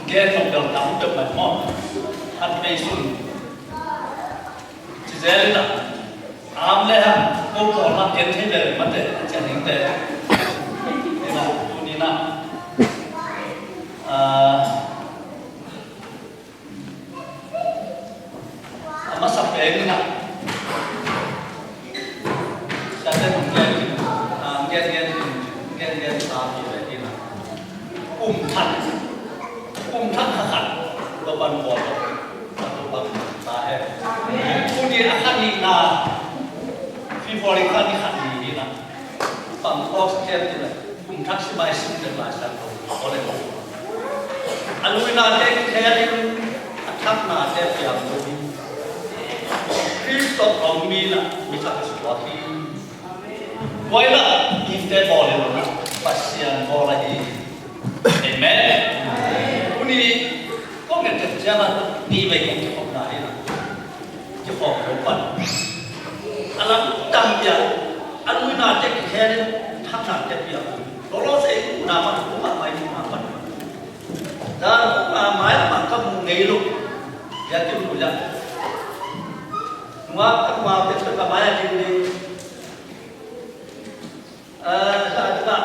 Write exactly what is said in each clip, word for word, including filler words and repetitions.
Gen nong bel tam peuhmah maw? Khat pei sun ci zel in ah, am le hang ko pawl lam gen thei ve mate, a ciang hing te. Ina, tuni na, ah, a masa pen in ah, siate nong gen in ah, gen gen in, gen gen sa pi ve in ah, kum thak, kum thak kha khat lo pan bawl lo, lo pan ta he. Tuni a kha nihna, February kha ni khat ni in ah, pang thawk sa kei in ah, kum thak si mai sim den lai sa lo, ko le lo. A luinate kikhel in, a thaknate piang lo hi. Khrist tawh a om mi in ah mi thak a suak hi. Tua in ah mite bawl hi lo in ah, Pasian bawl ahi hi. Amen. Tuni kong gen ciang ah, ni vei kong kikhopna hi in ah, kikhawm lo pan. A lam tam piang, a luinate kikhel in, thaknate piang. Lolo se i na ma, u ma mai, u ma pan. Dan u ma mai ma ka mu ngei lo. Ya ki mu ya. Nua ka ma te ka mai ya ki ni. Eh, la ta.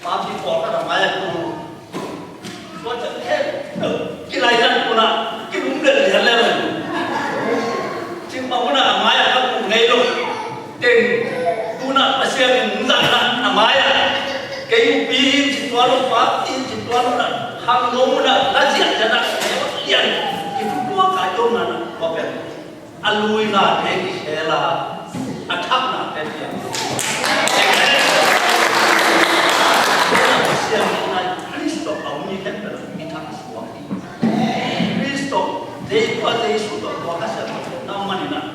Pawlpi pawlkhat a mai-ah tung. Tua ciang khe, kilainan hunah kilunggulh lian lel. Cing bang hunah a mai-ah ka tung ngei lo. Teng, tu-in ah Pasian in hong zahna a mai-ah, kei nupi in cih tuan lo, pa in cih tuan lo, na khangno hunah na ziahziahna lian, kitutuak a i omna, tua pen a luinate kikhel a, a thaknate piang. Pasian in Khrist tawh a om mi khempeuh mi thak suak hi. Khrist tawh, Jesu tawh, tua ka siat tawh na om manin ah,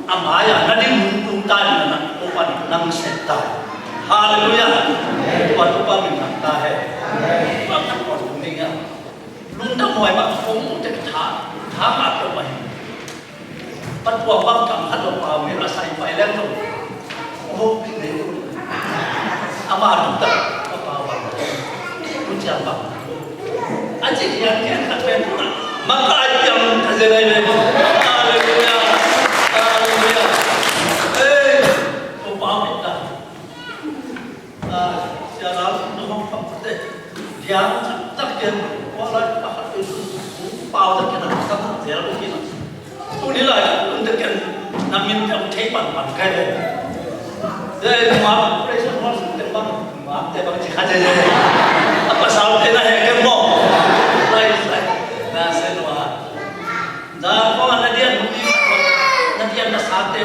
a mai-ah na ding hong tung ta in ah, Topa in nang sep ta. Halleluiah. Tua Topa min thang ta hen. Tua ka tua tung ding ah, lungdam huai mah, kong mu tek tha, tha mah peuhmah hi. Patuang bang kam khat lo pau mi la sai pai leng lo. Ko hopih ngei lo. Ama tuk tak ka pau bang. Tua ciang bang. A cih hian hian khat pen. Makaih piang ka zen ai pen. Halleluiah. Halleluiah. Ei, ko pau mi ta. Ah, Sia Lam, na hong kham te. Diang tak tak ken, ko lai pakhat pe su, pau tak ken, tak tak zel ko kin. Tuni lai, tun tak ken, na min tak thei pan pan kai le. Dei ma, praise and worship te bang, ma te bang ci kha je je. A pasal te na he ken mo. Lai, lai. Na se no a. Da ko na dian, na dian na sa te.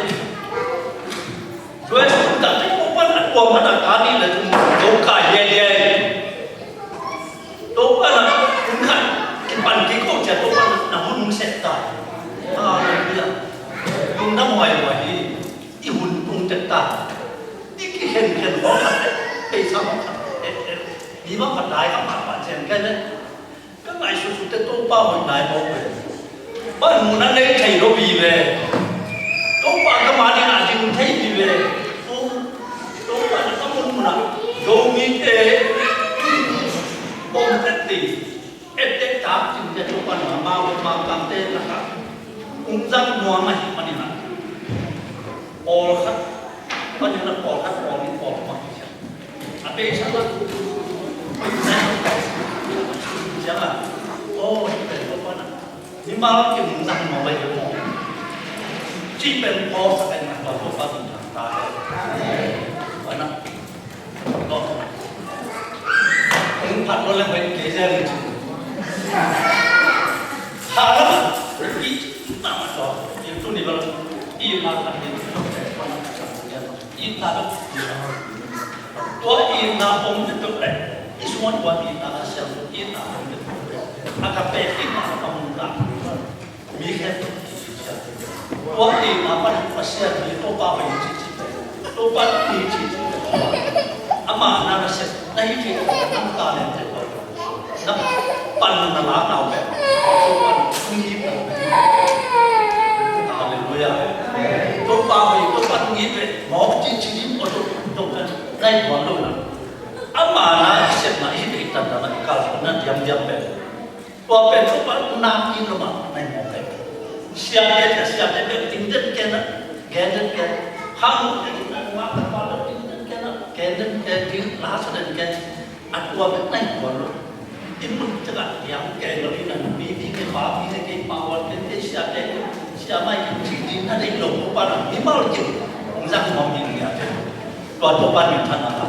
Tua hi sung tak teh Topa in a tuam a tak a ni le tung zo kai liailiai. Topa in a hun khat kipan kik ko cia Topa in a hun hong sep ta. Halleluiah. Lungdam huaihuai hi. I hun tung tek ta. I kikhenkhen hong khat, peisa hong khat. Mi bang khat dai khat, khat, khat cian khen le. Ka ngaihsutsut teh Topa hoih nai mawk ve. Panmun a nei thei lo vive. Topa ka ma dingah ding thei vive. Topa na ka mun munah Zomite bawm tette, ette tak cingte Topa na ma, ma, ma kamte lakah hong zang nuam ahih maninah pawlkhat, panin a pawlkhat, pawl nih, pawl nih, pawl nih. A pei sa la. Siang a. Oh, hi pen ko pana. Ni mal kim nang ma bai ko. Ci pen ko sa pen ma ko pa ta. Pana. Ko. Ung phat lo le bai ke ja ni. Ha la. Ki ma ma ko. Ki tu ni ba. I ma ka ni. Pana. Itna tua itna om te tuk le i suan tua itna ka siam itna om te tuk le a ka pe itna ka mun ta mi khen tua itna pan Pasian mi Topa pai ci ci Topa mi ci ci ama na na se na hi ci na ta le te tua na pan na la na ve Topa tung it na. Halleluiah. Topa pai Topa tung it ve mawk ci ci ni o tuk tuk na ngai tuan lo na. Ama na sepna i hih tan tan a kal na diam diam pen. Tua pen tua pan nak in lo mah nai mawk pen. Siate, siate pen ting den ken a, gen den ken. Hang te in a, mah ka pa lo ting den ken a, gen den ken, ting la sa den ken. A tua pen nai kuan lo. I mun te ka yang ken lo in a, mi pi ne pa pi ne ke pa wan ken ke siate, sia mai ken ci din na dei lo ko pa na mi mal ken. Zang mawk in ya ken. Tua tua pan min than na la.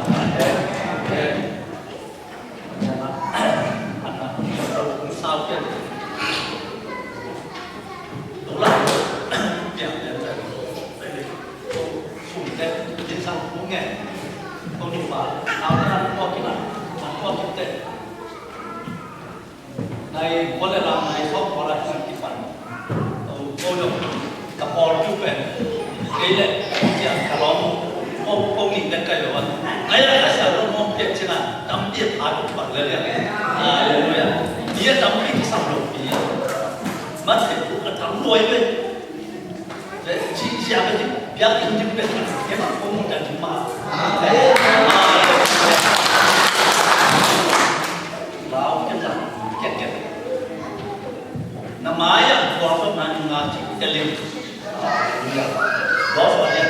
Nai, ko le lam nai sawk ko la kipan. Ko, ko lo. Ka pawl tu pen. Kei le, sia ka lawm. Ko, ko ning den kai lo wan. Ngai la ka sia lo mawk piak cina. Tampi a pha tu bang le le. Hallelujah. Nia tampi kisam lo pi. Mate tu a tam lo ai ve. Ve, ci sia ka ci. Piak in dim pen. Ke ma ko mu ta dim ma. Lau ke la. Ke ke. Na mai a ko so na ni nga ci ke le. Hallelujah. Boss wa ya.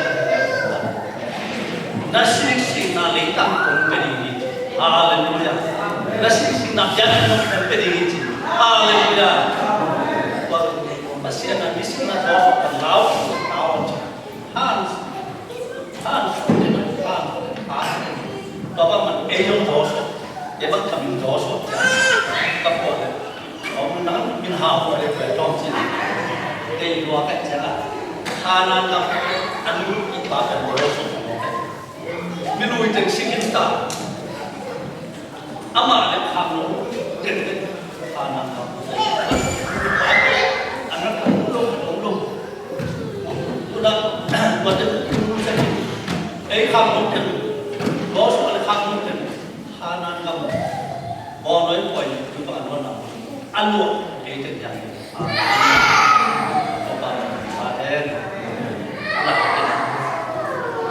Na singsing na leitang kong pe ding hi. Hallelujah. Na singsing na biakinn kong pe ding hi. Hallelujah. Pasian na mising na boss wa lau lau. Hans. Hans. Hans. Baba man ei yong boss. Ye bang kaming boss. Ka po le. Om nang min hau ko le ko tong cin. Tei lua ka ciang a. Khanan gam a nu i pa kan lua so ko. Mi lui teng sikin ta. Ama le kham lo. Teng teng. Khanan gam. Ana kham lo lo lo. Tuna, tua teng lu sa. Ei kham lo teng. Lo so le kham lo teng. Khanan gam. Bawl noi poi tu pa an wan na. An luah kei teng yang. Ko pa pa hen. Ala teng.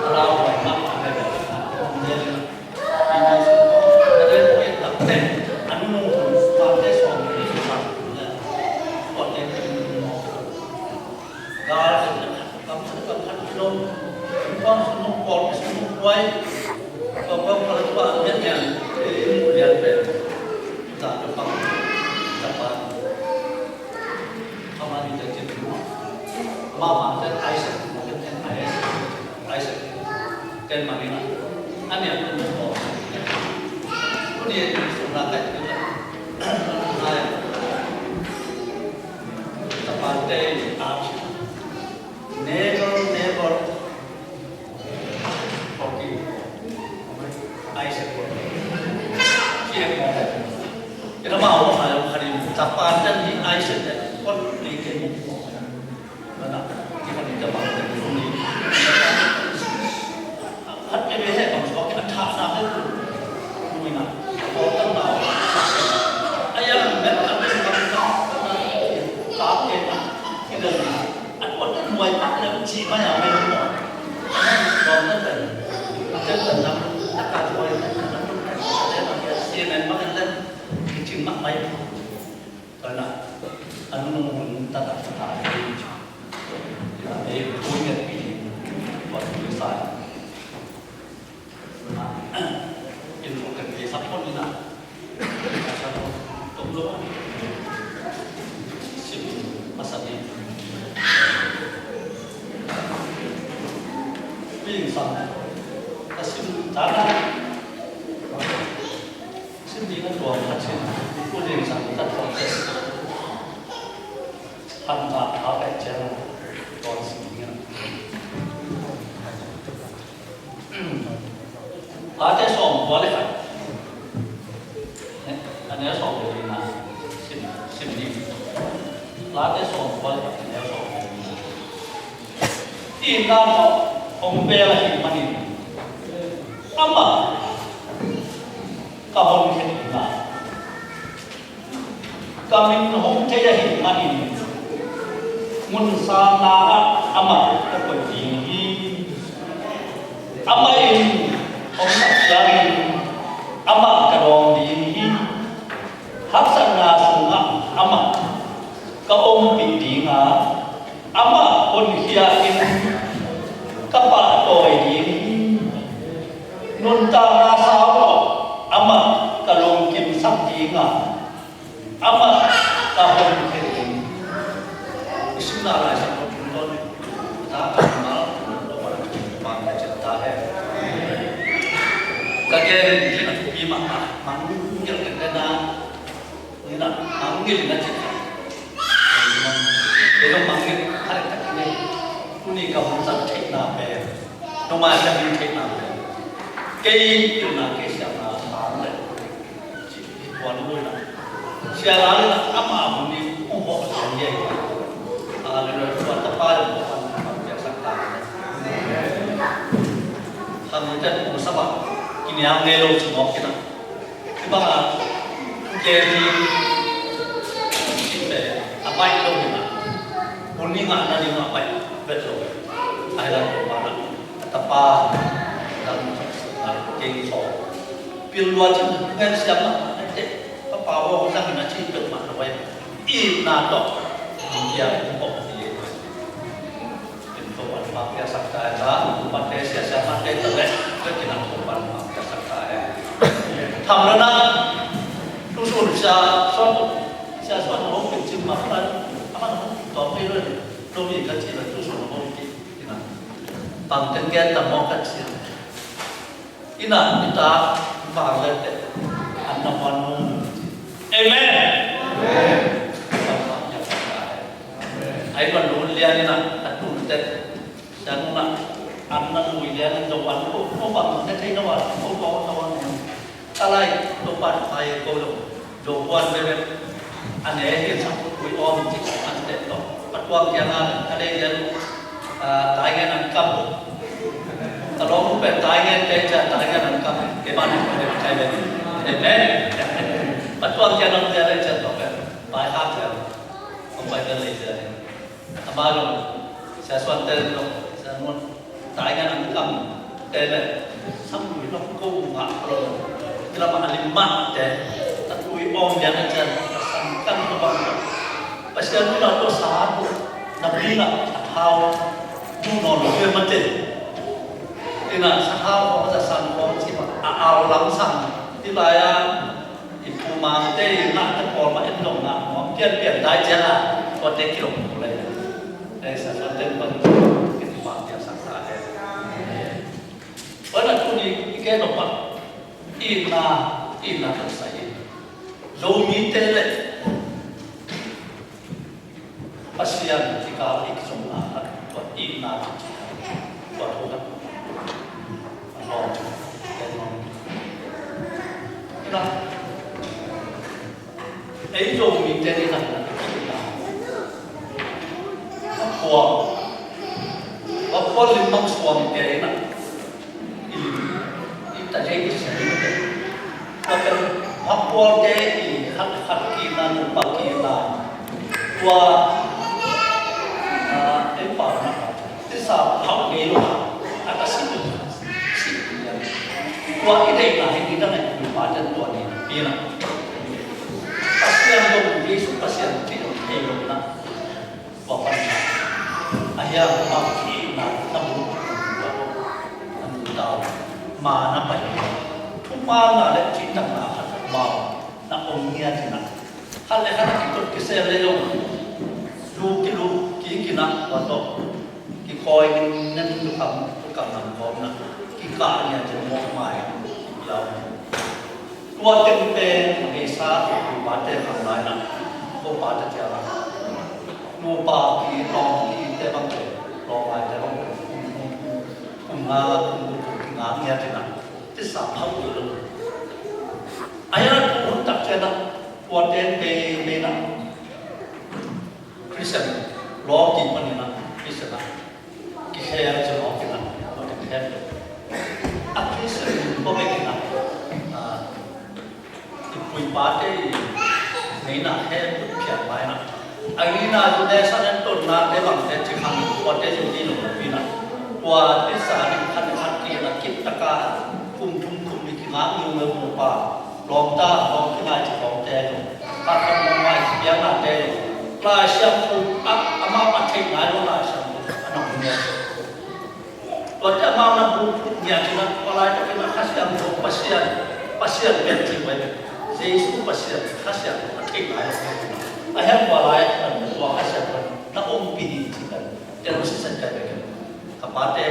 Ala poi ma pa hen. An den. An den poi tak teng. An nung pa te song. Ko te. Gal, kam sung kam khat kilom, kam sung nong pawl, kam sung nong kuai, kam kam khat pa ngen ngen, eh, mu lian pen, ta to pang, ta pa. Kama ni ta cin, ma ma ta Isaac, ma ta Isaac, Isaac, ten ma ni na, ani a tu nong pawl, tu ni sung na kai tu na, na ya. Tapate ni action. Never, never forgive. Isaac. Kiek mo. Ina ma o ma o kari. Tapate ni Isaac. Kon ni ke mo. Mana? Kita ni tapate ni. Khat ke ve he bang suak a thak na he tu. Lui na. Ko tang na. A yang met a met bang na. Ka ke na. Ki dang na. A tuan na nuai tak na ci ma ya me mo. Ko na tan. Tan tan na. Tak ka tuai. Si na ma kan tan. Ki cing ma mai. Ko na. Anu nung tak tak tak. Eh, ko na pi. Ko na sa. Late sawm kua le khat. A neu sawm le li na. Sim, sim ni. Late sawm kua le khat, a neu sawm le li na. Itna tawh hong bel ahih manin amah ka honkhia ding a, ka min hong thei ahih manin, mun sanna ah amah ka koih ding hi. Amah in hong sak ciangin amah ka dawng ding hi. Haksatna sungah Ing a, amah ka hong thei ding. I simna Lai Siangtho tungtawn in, ta ka mal, lo pa, mang ka cin ta he. Ka gen ding a thupi mahmah, mang ngil ka gen a, ni na, mang ngil na cin. Kei zong mang ngil, a le tak ni. Tuni ka hong zat theihna pen, noma ka hong theihna pen, kei pilna kei siamna mang le. Tua ni lui na. Sia la le na ama hong ni hong hawh siang ye. A le lui tua tapa le hong hawh an hong piaksak ta. Khamite hong sapa. Kiniang ngei lo ci mawk kina. Kibang a. Kei ni. Kite. A pai lo ni na. Hong ni ngah na ni ngah pai. Bet lo. Ai la lo ma na. Tapa. Dang. Kei ni so. Pil lua cin ngen siam na, ate, papa wo nang na cin pil ma na wai. I na to, dia ko di. Pin ko wan ma pia sak ta ta, ma te sia sia ma te ta le, ko ki na ko wan ma pia sak ta e. Tham na na, tu sun sia suan, sia suan ho pin cin ma kan, ama ho to pe lo, lo mi ka cin tu sun ho pin, ki na. Bang ten gen ta mo ka cin. Ina, ita, vang le te, an na wan mu. Amen. Amen. Ai wan lu lian ina, a tu te. Sian na, an na lu lian in do wan ko, ko bang ne te na wan, ko ko na wan. Ka lai, to pat ai ko lo. Zo buan bebe. A ne hi sa tui om ci ko an te to. Patuang kiang a, a dei den, a, tai ngen an kam. Ka lawm pen tai ngen te ca, tai ngen an kam. Ke ban ko de kai be. Amen. Patuang kiang an te le ca to be. Pai ha ca. Ko pai de le ca. Ama lo, sia suan te lo, sia nuan. Tai ngan ang kam te le, sam lui lo ko ma lo. Kila ma alim ma te, ta tui om dia na jan, sam kan ko bang. Pasian nu la to sa tu, na bi la, a thau, nu no lo ma te. Ina sa thau ko sa sam ko si ma, a au lam sam, ti la ya, I pu mang te i ngah te pawl mah en dong ngah nuam pianpian dai ciang a, tua te kilawm kul ei. Ei sa suan ten pan ki pu mang pian sak sa he. Tua na tuni i ke nop ah itna, itna kan sa hi. Zomi te le Pasian kikal i kizopna khat, tua itna khat, tua thu khat. A lawm, a lawm. Ina, ei Zomite ni khat na itna. A pual, a pual lim mang suang te ina. I, i ta thei i sa hi mate. Tua pen, a pualte i khat khat kina, nupa kina. Tua, a, ei pa na, tisa hau ngei lo, a ta si tu, si tu ya. Tua i deihna hi ni dang ei, nupa ten tua ni, ina. Pasian lo, Jesu Pasian lo, thei lo na. Tua pan a hiang a kihna na mu, na mu tau, ma na pai, thupha na le cihtakna khat mau na om ngiat hi na. Khat le khat a kitot kisel le zong, lu kilu kikina tua tawh kikhawi nen lukham lukham nam khawm na kikah ngiat hi mawk mai lau. Tua teng pen a ngeisa nupate khang lai na, nupate ciang a, nupa ki lawm kite bang pen, lawm laite bang pen, kum, kum, kum nga, kum guk, kum nga ngiat hi na, tisa phau ul lo. A ya tu hun tak ciang a, tua ten bei bei na. Christian lawki panin a Christian a kikhel ci lawki na, lawki khel. A Christian ko bek in a, a, i pu i pate i neihna khel phiat mai na. A ina zu ne sa nen ton na te bang te ci khang ko te zu ni lo pi na. Tua ti sa ni khan khan ki na kit taka kum thum kum ni ki ngang ni mo pa. Lawmta, lawm kingai ci lawmte lo. Khat khat lawm ngai ci piaknate lo. Lai Siangtho a, amau a theih ngai lo Lai Siangtho a nong ngiat. Tuate amau na bu ngiat ci na, tua laitakin a Kha Siangtho Pasian, Pasian pen ci vai. Jesu Pasian, Kha Siangtho a theih lai lo. A hiang kua lai a tua Kha Siangtho na ompih hi ci kan. Tel masi san kai bek in. Ka pate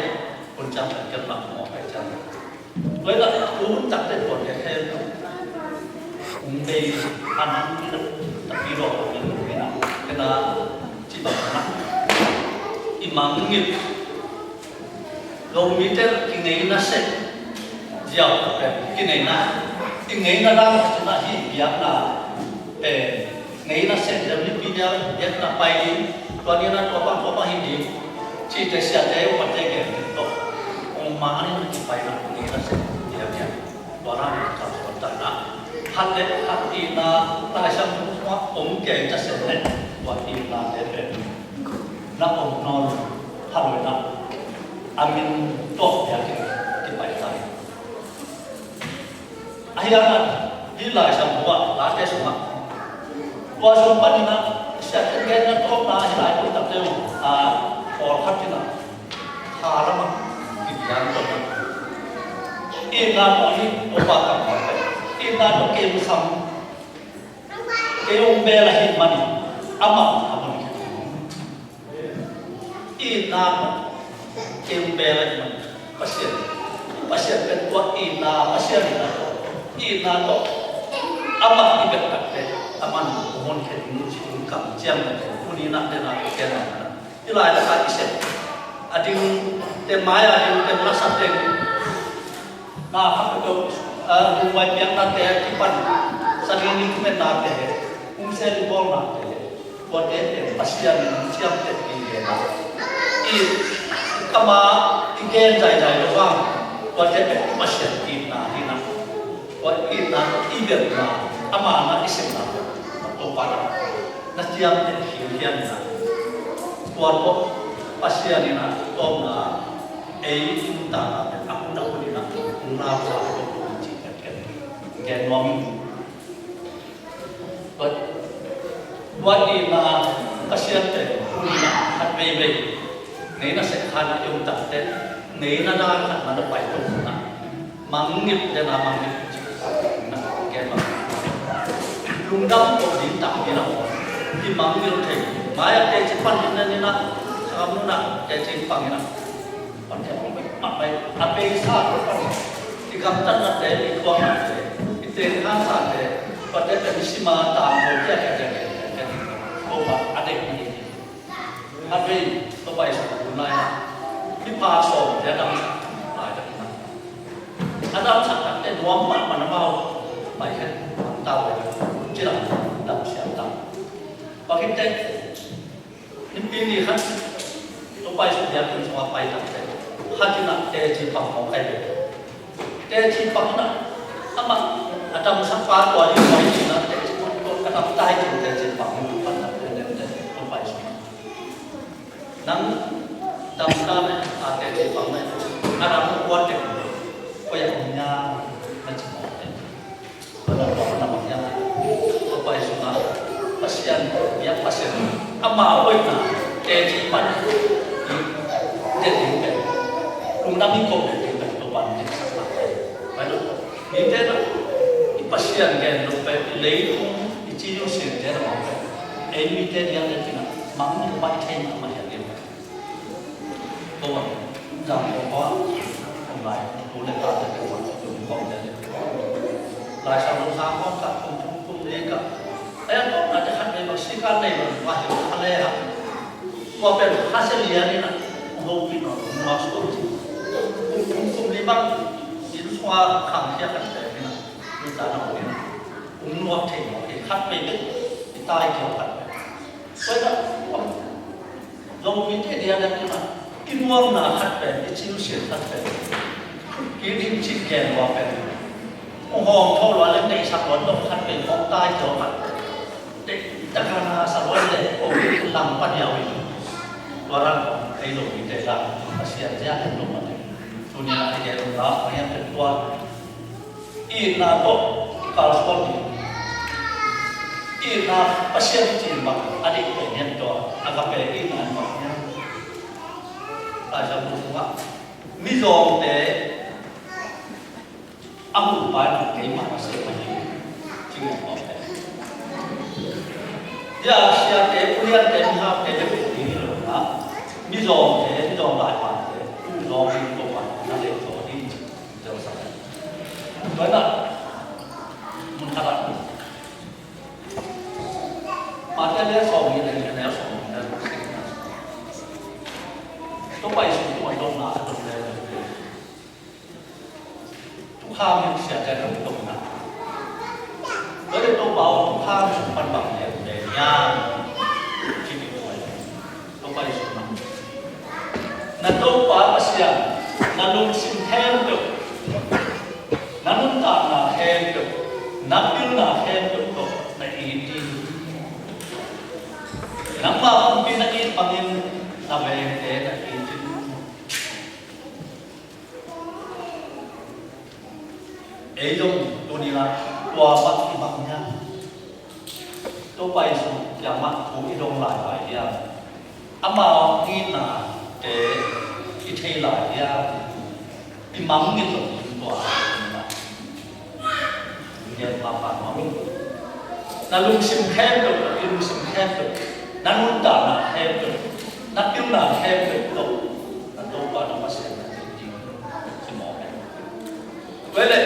hun ciang kan kel mak mawk kai ciang. Tua hi la tu hun tak te tua te khe. Hong bei a nang ni na. Tapi lo ko ni na. Kena ci bang na. I mangngilh Zomite kingeina sek ziau pen kingeina, i ngeina dan cih na hi biakna pen ngeina sek ziau ni pi dia biakna pai ding, tua ni na tua bang tua bang hi ding cihte siate upate gen ding tawh hong mang ni na kipai na ngeina sek ziau ziau. Tua na ka suan ta na. Khat le khat itna Lai Siangtho sungah om kei ta sen le tua itna te pen na om nawn pha lo na a min tawh pia ki kipai ta hi. A hiang a hi Lai Siangtho ah Late sungah tua sung panin ah siate genna tawpna hi lai pawlkhatte uh a pawlkhat in ah Kha lamah kipiang tawh na. Itna tawh hi Topa kammal pen. Itna tawh kei hong sam, kei hong bel ahih manin amah a mun khia. Itna tawh kei hong bel ahih manin Pasian, Pasian pen tua itna Pasian itna tawh, itna tawh amah i bel takte amah a mun khia ding ci hong kam ciang na te. Tuni na te na te na. Hi lai takah i sep a ding te mai a ding te lasa teng na kha peuh lungvai piaknate a kipan sa ding ding thumetnate hong sel i bawlnate tuate pen Pasian in hong ciamteh ding gen a i kama i gen zaizai lo vang tuate pen Pasian itna hi na. Tua itna i belhna ama na i sepna Topa na ciamteh khialkhial in ah tua tawh Pasian in ah tawpna ei i nuntakna pen a hun a hun in ah hong lapsa tua tua in cih pen ken nuam in. Tua tua itna Pasian pen hun in ah khat veivei ngeina sek khan a i om tak teh ngeina dan khat man a pai tuk in ah Mangngilh le na mangngilh na gen bang. Lungdam ko ding tak ding na. Ki mangngilh thei. Mai a teci pan ding na ni na. Sakam nu na teci pang na. Pan teci pang mai mai a pe sa pan. Ki kam tan na te, ki kuang na te, ki teng hang sa te. Pan te pen sima ta ko ya ya ya ya. Ko ba a dek ni. Khat vei Topa Jesu hun lai-ah mipha sawmte a damsak lai tak in a damsak takte nuam mahmah na mau pai khat ang tau le ci lam dam siam tak. Bang hitte nipi ni khat Topa Jesu biakinn sungah pai takte khat in a teci pang hong kai ve. Teci pang in a amah a damsak pa tua ding pai in a teci pang tua ka dam tai ci teci pang in a pan tak te lemte Topa Jesu Nang dam ta me a te te pang me a ram kuat te ko ya nya na ci mo te. Ko na ko na ma nya ko pai su na Pasian ya Pasian ama oi na te ci pan. Te te pe. Lung na mi ko te te pe to pan te sa na. Pai lo. Mi te na i Pasian gen lo pe i lei i ci yo sin te na ma pe. Ei mi te dia ne ti na mang mi pai te na ma ya. Ko wan zang ko ko wan lai tu le ta te ko wan tu ko te. Lai sa lu sa ko ka tum tum tum le ka. Ai ko na te khat le ma si ka le ma wa he ka le ha. Ko pe ha se lia ni na. Ko pi no ma su ko. Tum tum tum le ma. Ni lu sa khang kia ka te ni na. Ni ta na ni na. Ung nuak thei mo e khat pe pe. Ni tai ko khat pe. Ko ta. Zong mite dia dang in a i nuamna khat pen i cilsiat khat pen ki ding cin gen lua pen hong hawm tho lua le neihsak lua dong khat pen hong tai tio khat pen takana sa lua le hong lam pan yau in tua ran hong ei lo mite la Pasian zia kan lo mate. Tunia i gen la hong yam pen tua Itna tawh kalsuan ding. Itna Pasian i cih bang a dik pen hiam tua agape itna in bang hiam. Laisiangtho sungah mizawngte a hun pai na keimah na seh mah hi ci Hia siate, uliante, mihaute bek ding hi lo a, mizawngte, mizawng laipangte tu zawng in Topa na leh zaw ding ci. Tua hi a, mun khat ah Matthai lian sawm nih le nih, a neu sawm nih le nih. Topa Jesu tungah dotna a dot le, thukham in siate a dotna. Tua leh Topa aw, thukham sung pan bang lian ve hiam? Ci ding tua hi. Topa Jesu na, na Topa Pasian na lungsim khempeuh, na nuntakna khempeuh, na pilna khempeuh tawh na it in. Nangma pumpi na it bangin na vengte na it in. Ei zong tuni-in ah tua bang i bang hiam? Topa Jesu kiangah thu i dong lai pai hiam? Ama nginnate i thei lai hiam? I mangngilh lo ding tua, ngen pahpah nuam ing. Na lungsim khempeuh, i lungsim khempeuh, na nuntakna khempeuh, na pilna khempeuh tawh na Topa na Pasian na it ding hi mawk hi. Tua leh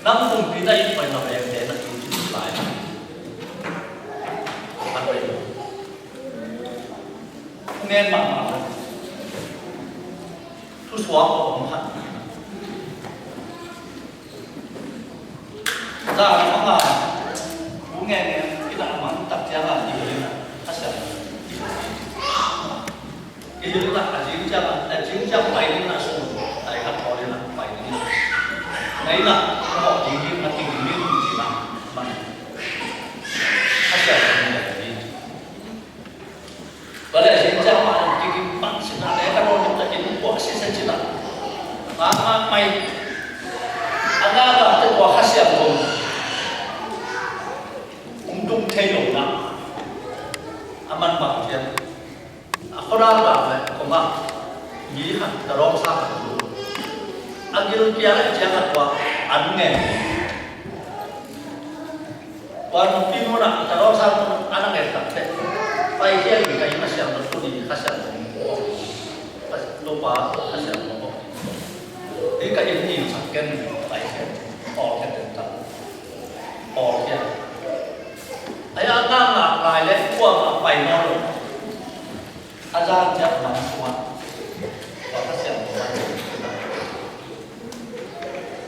nang pumpi na it pai, na vengte na it ding lai. An pai lo. Ngen mahmah lo. Thusuak a om khat. Zan a manga, bu ngen ngen, inn ah a mang tak ciangin, i hil in ah, a siang. I hil in ah, a zing ciangin, a zing ciang pai in ah, sun, tai khat pawl in ah, pai in ah. Na inn ah, na hawh ding ding, na ting ding ding, ci in ah, man. A siang, man. Tua leh zing ciang mah in kikim pan sin a leh ka nawn ding ka inn puah sisia cin a. Ngakngak mai. A ngakngak teh tua Kha Siangtho hong tung thei lo na. A man bang ciang, a khuadang dak leh kong ah mi khat, ka dawngsa khat, a gilkial leh ciang a tua an ngen. Tua nungpi nu in ah, ka dawngsa nu in ah, a na nget tak teh, paikhia in, ka inn a siang lo, tuni Kha Siangtho, Topa Kha Siangtho. Hih ka inn nih sak ken, paikhia, pawlkhia ken tak. Pawlkhia. Ai a ngakngak lai leh kuamah pai nawn lo. A zan ciang man sungah tua Kha Siangtho man.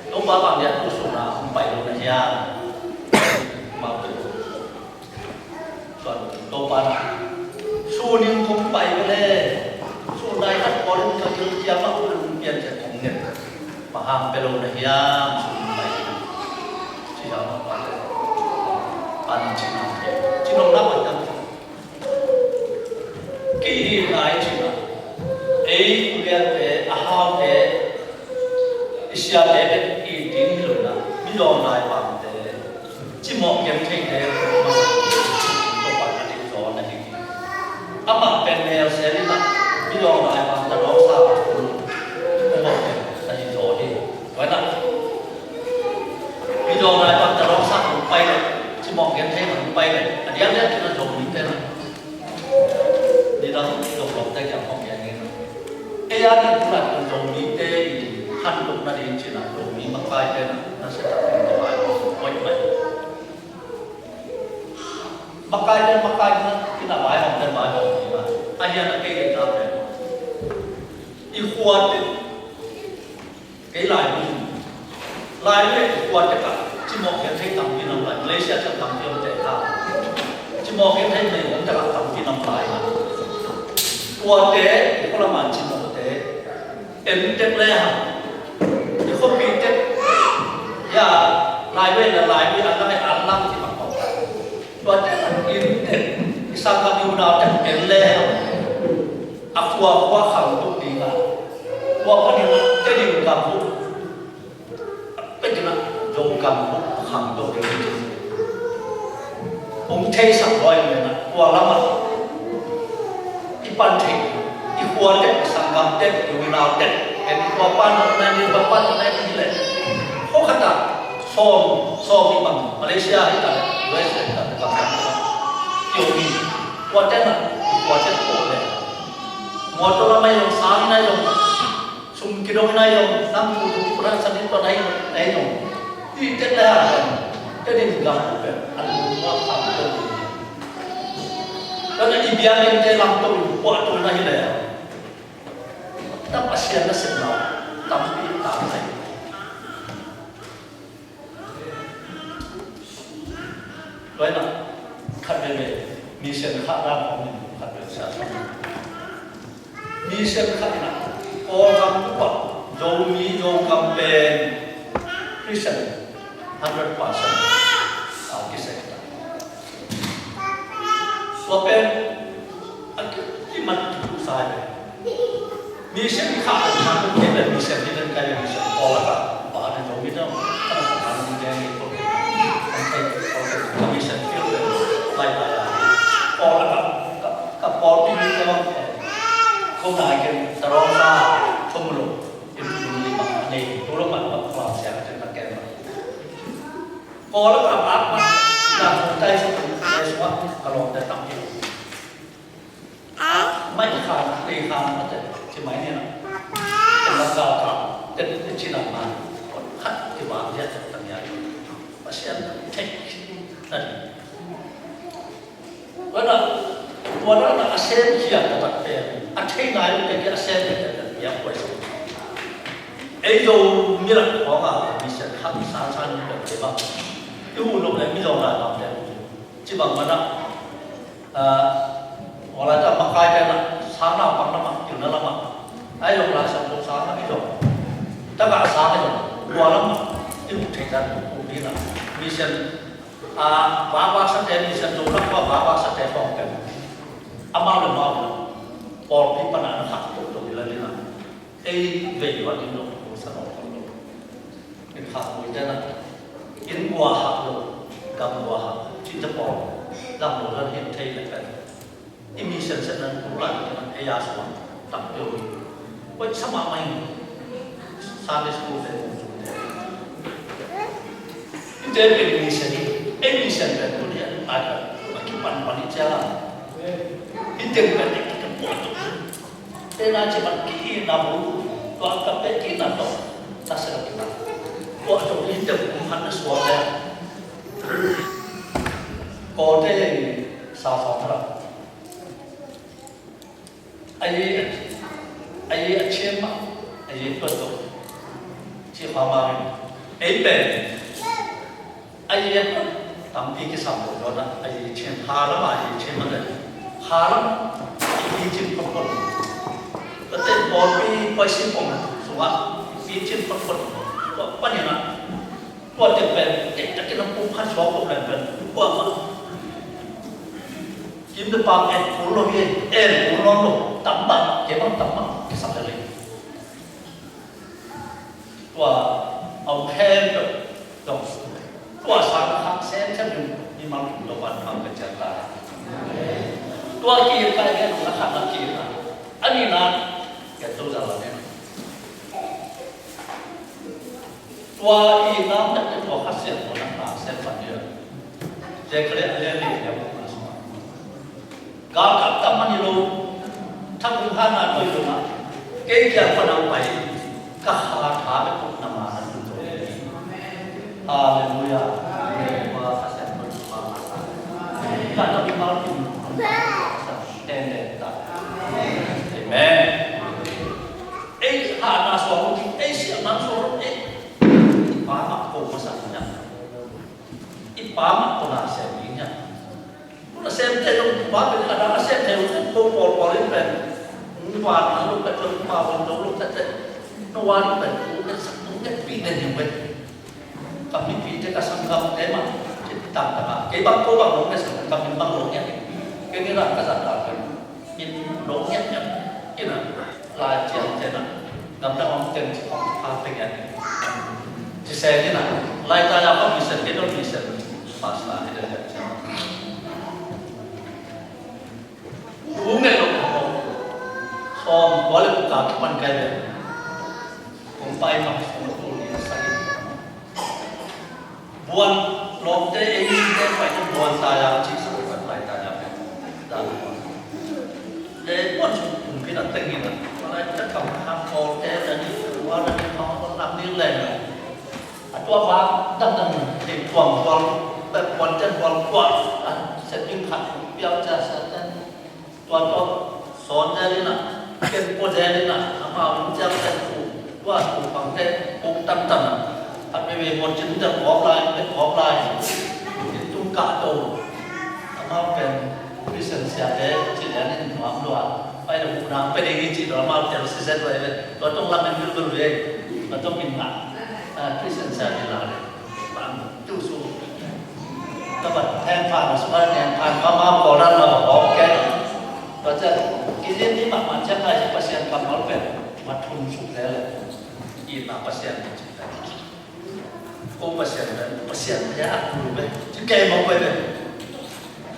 Topa bang dia tu sungah hong pai lo na hiam? Mau tu. Tuan Topa na, sun in kong pai ve le, sun nai khat pawl in ka gil kiam ah hong pian ciang kong ngen. Bang hang pia lo na hiam, sun in pai. Ci hiam a pa le. Pan ci na. Ci nong na pai tam. Kei hi nai cih a, ei uliante, a haute, i siate bek i ding hi lo in a, mizawng laipangte cimawh gentheite masa Topa a ding zaw na hi. Amah pen mel sel in a, mizawng laipangte lawngsa a, mawh na hi zaw hi. Tua in a, mizawng laipangte lawngsa a pai leh, cimawh genthei a pai leh, a diakdiak in a Zomite na nidang Zomite kiang hong gen ing. Ei a ding tu lai Zomite i khantoh nading cih a Zomi makaite na, na sia tak ding tua ai hoih mai. Makaite, makaite na, kina vai hong ten vai hong kina. A hian a kei kei ta pen i khuate. Kei lai mi. Lai mi le kua tek ah cimawh genthei tampi nam lai. Malaysia ciang tampi om te kha. Cimawh genthei nei om tek ah tampi nam lai. Kua te, i khualaman cimawh te. En tek le ha. I khuapi tek. Ya, lai mi le lai mi an lang, an lang ci bang kong. Tua te an in tek. I sang kam i unau tek en le ha. A khua khua khang tuk ding a. Khua panin a te ding gam buk. A pekin a Zogam buk khang tuk ding. Hong theisak lawi men a khua lam a i pan thei. I khua tek, i sanggam tek, i unau tek. En khua pan na ni, ba pan na ni le. Khua khat a Sawm, sawm nih bang, Malaysia hi ta leh, U S A hi ta leh, bang bang hi ta leh. Kio mi, kuate na, kuate ko le. Motor lam ahi zong, sang in ahi zong, sum kidong in ahi zong, nang tu tu, tu na sa ni to na hi, na hi zong. Hi tek le ha, tek in gam pen, an lung wa kham pen. Tua na i biakinn te lam to, kua to na hi le. Tam Pasian na sep na, tampi tam na hi. Tua hi na, khat veve, mission khahna khawng in khat veve sa. Mission khahna, Kawlgam upa, Zomi, Zogam pen, Christian, hundred percent, a kisai ta. Tua pen, a ki, kimat tu sa hi. Mission khah, khah, mission hi den kai mission, Kawl a ka, pa ne Zomi dang, kana sa kana mi dang ni ko, kan kai ko, ko mission field le, lai lai lai. Kawl a ka, ka, ka Kawl pi mi dang, ko na ken, tarong sa, ko mu lo, in tu ni ma, ne, tu lo ma, ma, ma, sia, ken ma, ken ma. Kawl a ka, ma, ma, na, tai sa, tai sa, ka long, tai tam, mai khan, nei khan, a te, ci mai ni na. Te ma ka ka, te, te ci na ma. Khat ki wa ya te tam ya. Pasian te na. Wana, wana na a sem kia ta ta pe. A thei nai te ki a sem te te ya ko. Ei yo mi la ko ma mi se khat sa sa ni te ba. Yu lo le mi lo la na te. Ci bang mana, ah, wala ta makai te na, sang na pang na ma, tiu na la ma. Ai lo la sang lo sang na mi lo. Ta ka sang na lo, wala ma, tiu thei dan, ku di na. Mission, ah, wa wa sa te, mission lo na, wa wa wa sa te kong pen. Amau le mau le. Paul pi pa na na khak tuk tuk ila lina. Ei vei wa in lo, sa lo, lo. Inn khak bui te na. Inn gua hak lo, gam gua hak. Cin te pawl. Lam lo lan hin thei le kan. I mi sen sen nan tu lan te na. Ei a sa tam pyo. Wai sa ma mai. Sunday school te, school te. I te pe mi sen ni. Ei mi sen pe tu ni a. Ai ka. Ki pan pan i cia la. I te pe ni ki pan tu. Te na ci bang ki na bu, tua ka pe ki na to, ta sa ki na. Tua to ni te bu han na suak le. Ko te sa sa ra. Ai, ai a cien ma, ai tua to. Ci pa ma ni. Ei pe. A ye tampi kisam lo lo na, a ye chin halam, a ye chin man le halam i chin phot phot. Kate pawlpi pawisi pong sunga i chin phot phot. Tua panin a tua te pen te takin a pum khan suak pong le pen tua ma. Kim te pang et kul lo hi, et kul lo lo tam bang, ke bang tam bang kisam le le. Tua a om khempeuh dong. Tua sang khak semsem in mimal kum dong van khang ka ciat ta. Tua kir ka gen na khat na kir na. A nihna gen to za la ne. Tua i nam na tua kha siam tua na na sem pan dia. Zechariah a lian li a lian na sung. Galkap tam mah hi lo, thakum hana toi zongah, kei kiang pan hong pai, ka kha tha bek na ma na tun zo. Halleluiah. Amen. Ka na mi mal kin. Amen. Amen. Ei hana suang, ei siang nang suang, ei. Pa mak ko masa nya. I pa mak ko na siang nya. Tua na sem thei lo, pa pen a dang a sem thei lo, ko pawl pawl in pen. Nuan lo pen, nuan lo pen, nuan lo pen, nuan lo pen, nuan lo pen. Ka mipite ka sanggam te mah, ci tam ta ka. Kei bang ko bang lo pen sanggam ka min bang lo ngiat. Kei ni ran ka zat ta pen. Min lo ngiat ngiat. Kei na. Lai ciang te na, gamdang om teng ci khong pha peng ya. Ci se ni na, lai ta ya pa mission, ke dong mission, pastor ni dong ya. U nge lo ko, som ko le ko ka ki pan kai le. Kong pai ma, kong tu ni sa ni. Taya ci sa kan lai taya pen. Taya. Le kuan sung kum pi na teng in a. Lai ta kam ha ko te na ni wa na ni ko na ni le. A tua va dang dang te kuang kuang pe kuan ten kuang kuang. A se pin khat piau ca sa ten. Tua tawh sawn zel in ah, ken pua zel in ah, amau in ciang pen tua tua pangte uk tamtam ah, a veve muat cin tel khawk lai, pet khawk lai, in tung kah to. Amau pen Christian siate ci lian in nuam lua, pai le muh nang pe ding hi ci lo amau tel si zet lo ai ve. Tua tawh lam in bilbil ve, tua tawh min ngah, ah, Christian siate la le. Bang tu su. Ka bat heng phan a sung a heng phan pa ma ko ran ma ba hawk ke. Tua ciang kizin ni mahmah ciang kai Pasian kammal pen ma thum suk le le. Itna Pasian ci le. Ko Pasian pen Pasian ya a kul ve. Ci kei mawk ve ve.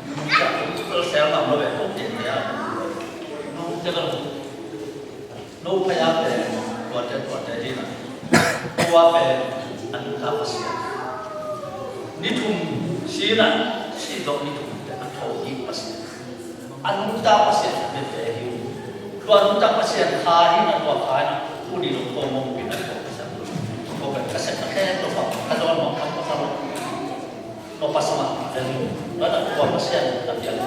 Nung ciang ko sel ngam lo ve ko Pasian ya a kul ve. Nung ciang ko No phaya pen tuate tuate hi na. Tua pen a nungta Pasian. Ni thum si na, si dawh ni thum te a tho hi Pasian. A nungta Pasian a pia pe hi. Tua nungta Pasian kha hi na, tua kha hi na. Uni lo ko mong pi na ko Pasian. Ko pen ka sep na khe to pa ka don mong ka ko ka lo. Tua Pasian mah dan tua Pasian a piang.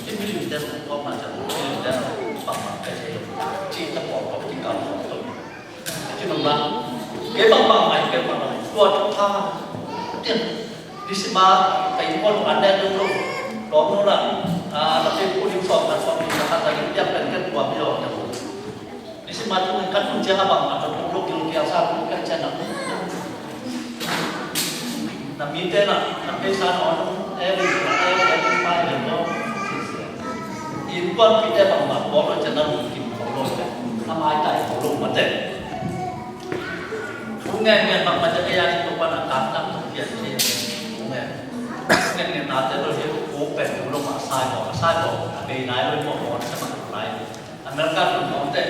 Ci milim den tua mah ciang milim den mah mah ka ci. Ci ta pawh tua ci kal tua. Ci nong na. Kei bang bang mai kei bang bang. Tua tua pa. Tin. Di si ma kei pawh an den tua. Tua tua na. Ah, tapi pun di sawm na sawm di na ka di piang pen ken tua mi lo. Ni si ma tung in kan tung ciang a bang a tung tung luk yung kiang sa tung kan ciang na. Na mi te na, na pe sa na on, eh, eh, eh, eh, pa eh, lo. In kuan pi te bang ma, bawk lo ciang na luk kim ko lo ciang. Na mai tai ko lo ma te. Tung ngen ngen bang ma te, eh, ya, tung pa na kan tang tung kiang ciang. Tung ngen. Ngen ngen na te lo, eh, ko pe tung lo ma sai ko, sai ko, na pe nai lo, mo, mo, sa ma nai. America tung khawng te,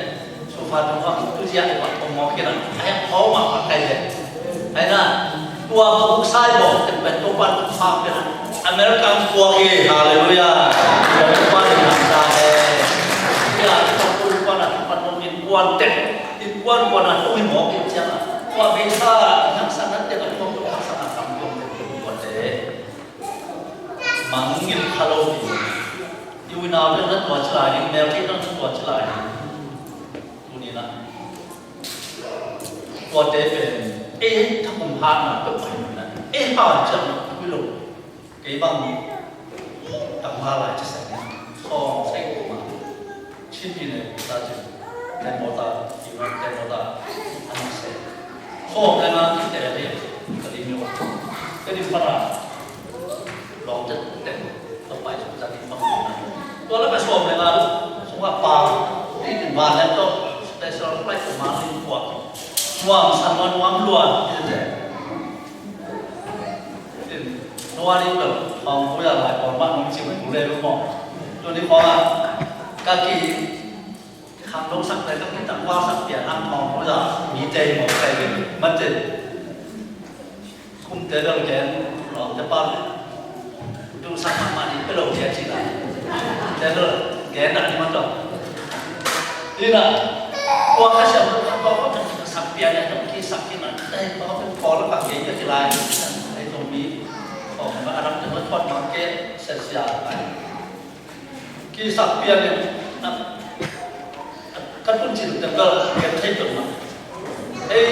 sofa tung khawng tu zia i wan kong mawk kina. Ai, khawng mak mak kai le. Ai na, tua buk sai bawk, ten pen Topa'n tung khawng kina. America tung khawng hi, hallelujah. Topa'n tung khawng sa he. Tua tung khawng tung khawng na, tung khawng tung in kuan tek. In kuan kuan na, tung in mawk in ciang a. Tua bei sa, nang sa na tek a tung khawng tung khawng sa na kam tung tek tung kuan tek. Mangngilh kha lo ding. I unau te na tua ci lai ding, mel kei na tua ci lai ding. Tuni na. Tuate pen ei thakum hatna peuh pai na. Ei hat ciang na thui lo. Kei bang tam ha lai ci sek na. Sawm sei ko ma. Chin pi ne ta cin. Ten mawta, iman ten mawta, an se. Sawm le nga ki te le, ka lim yo. Ka lim para. Lawng tet tet. Ka pai suk zat in pang na. Tua la ka sawm le nga, sung a pa. Ti tin ba le to. Special flight ko ma lim kuak. Nuam san nuam lua. Ti te. Nuari bel khawng khuya lai khawng mah nong cim tu le lu maw. Tuni khawng ah ka ki khang dong sak le ka ki tak kual sak pian ang khawng khuya mi te maw kai bel man te. Kum te bel gen lawm te pa tu sak mah mah ni pe lo gen ci lai. Te bel gen dah ni man dong. Ina, tua ka siam tu ka tua ka sak pian ya tu ki sak ki na. Dai tua ka tua ka kei ka ki lai. Dai tu mi. Tua ka aram tu ka tua ma ke sia sia lai. Ki sak pian ya. Ka tun cin te ka ke thei tu ma. Hei.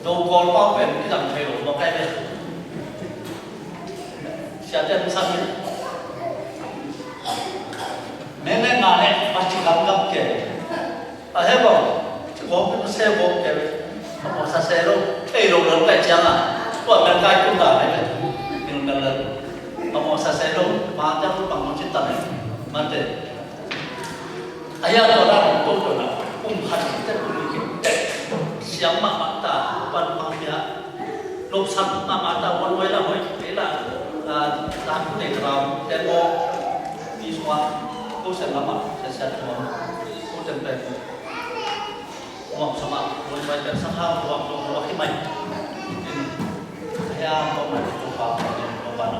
Do Kawl pau pen i dang thei lo mawk ai ve. Sia te hong sang hi. Meng le nga le ma ci gam gam ke. A he bawk ci gawk pen se gawk ke. Ma mawk sa se lo thei lo lo kai ciang a. Tua mel kai tung ga ai ve. Mel mel le. Ma mawk sa se lo ma te bang ci ta le. Man te. A hia tua dan hong ko tua na, kum khat khit teh kum nih khit teh siam mahmah ta, pan pang pia, lopsak mahmah ta, wan huai la huai khit teh la, ah, dan kum nei ta la, ten maw, mi sua, ko sen la ma, sen sen tua, ko ten pen, nuam sa ma, wan huai pen sa khang tua, tua, tua khit mai. In, a hia tua mai, tua pa, tua pa na,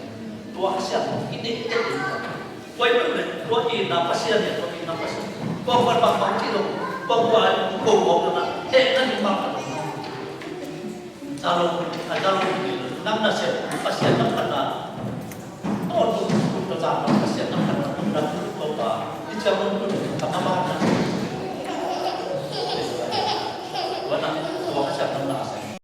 Tua Kha Siangtho i neih tek ding. Tua i neih tek, tua i na Pasian, tua i na Pasian. Tua kuan bang bang ci lo, tua kuan ko ko lo na, hehna ding bang bang. Zalo, a zalo, nang na se, Pasian na phatna. Tawntung tung ta zang, Pasian na phatna, tung ta tung ta. I ciang tung tung, ka ma ba,